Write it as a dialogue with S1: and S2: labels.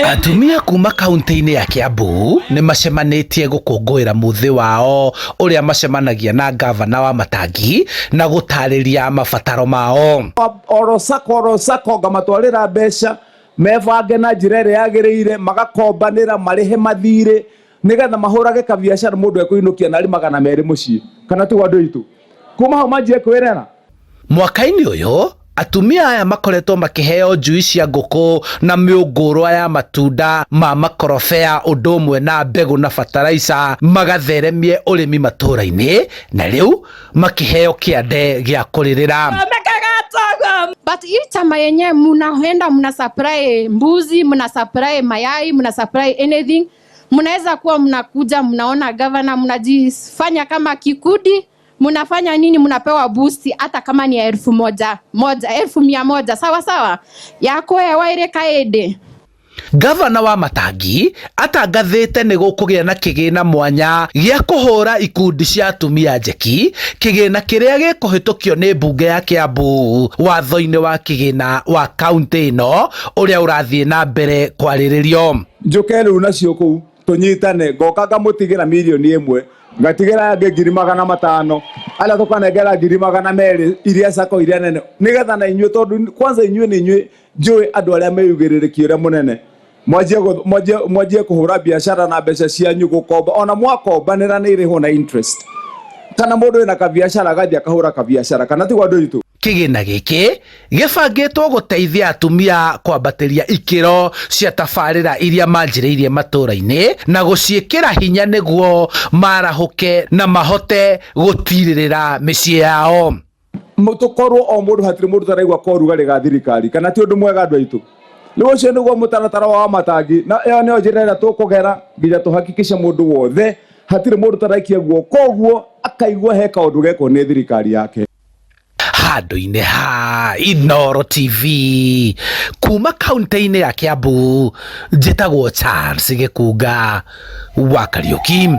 S1: Atumia kuma kaunti-inĩ ya Kiambu nĩ macemanĩtie gũkũngũĩra mũthĩ wao ũrĩa macemanagia na ngavana wa Matangi na gũtarĩria mabataro mao.
S2: Oro sako oro sako ngamatwarĩra mbeca mebange na njĩra ĩrĩa yagĩrĩire, magakombanĩra marĩhe mathirĩ nĩgetha mahũrage kabiacara mũndũ ekũinũkia narĩ 200 mũciĩ, kana tiguo andũ aitũ? Kuma hau manjie kwĩrera.
S1: Mwaka-inĩ ũyũ atumia aya makoretwo makĩheo njui cia ngũkũ na mĩũngũrwa ya matunda ma makorobea ũndũ ũmwe na mbegũ na bataraica magatheremie ũrĩmi matũũra-inĩ na rĩu makĩheo kĩande gĩa kũrĩrĩra.
S3: But hii chama yenyewe mnaenda mna supply mbuzi, mna supply mayai, mna supply anything. Mnaweza kuwa mnakuja mnaona governor, mnajifanya kama kikundi, mnafanya nini, mnapewa boost hata kama ni ya 1000 moja, 100,000, sawa sawa, yako ya waire kaende.
S1: Gavana wa Matangi atangathĩte nĩ gũkũgĩa na kĩgĩna mwanya gĩa kũhũra ikundi cia atumia njeki, kĩgĩna kĩrĩa gĩkũhĩtũkio nĩ mbunge ya Kiambu watho-inĩ wa kĩgĩna wa kaunti ĩno ũrĩa ũrathiĩ na mbere kwarĩrĩrio.
S2: Njũke rĩu nacio kũu tũnyitane, ngoka ngamũtigĩra 1 mirioni ngatigĩra angĩ 500,000, arĩa tũkanengera 200,000 iria sako iria nene, nĩgetha na inyuĩ, tondũ kwanza inyuĩ nĩ inyuĩ njũĩ andũ arĩa meyugĩrĩrĩki ũrĩa mũnene, mwanjie kũhũra biacara na mbeca cianyu, gũkomba ona mwakombanĩra nĩ irĩhwo na interest, kana mũndũ wĩna kabiacara agathiĩ akahũra kabiacara, kana tiguo andũ aitũ?
S1: Kĩgĩna gĩkĩ gĩbangĩtwo gũteithia atumia kwambatĩria ikĩro cia tabarĩra iria manjĩrĩirie matũũra-inĩ na gũciĩkĩra hinya nĩguo marahũke na mahote gũtirĩrĩra mĩciĩ yao.
S2: Tũkorwo o mũndũ, hatirĩ mũndũ taraigua korugarĩ ga thirikari, kana ti ũndũ mwega andũ aitũ? Rĩu ũcio nĩguo mũtaratara wa Matangi, na ĩyo nĩyo njĩra ĩrĩa tũkũgera nginya tũhakikishe mũndũ wothe hatirĩ mũndũ taraikia guoko ũguo akaigua he kaũndũ gekwo nĩ thirikari yake.
S1: Handũ-inĩ ha Inooro TV kuma kaunti-inĩ ya Kiambu, njĩtagwo Charles Gĩkunga wa Kariũki.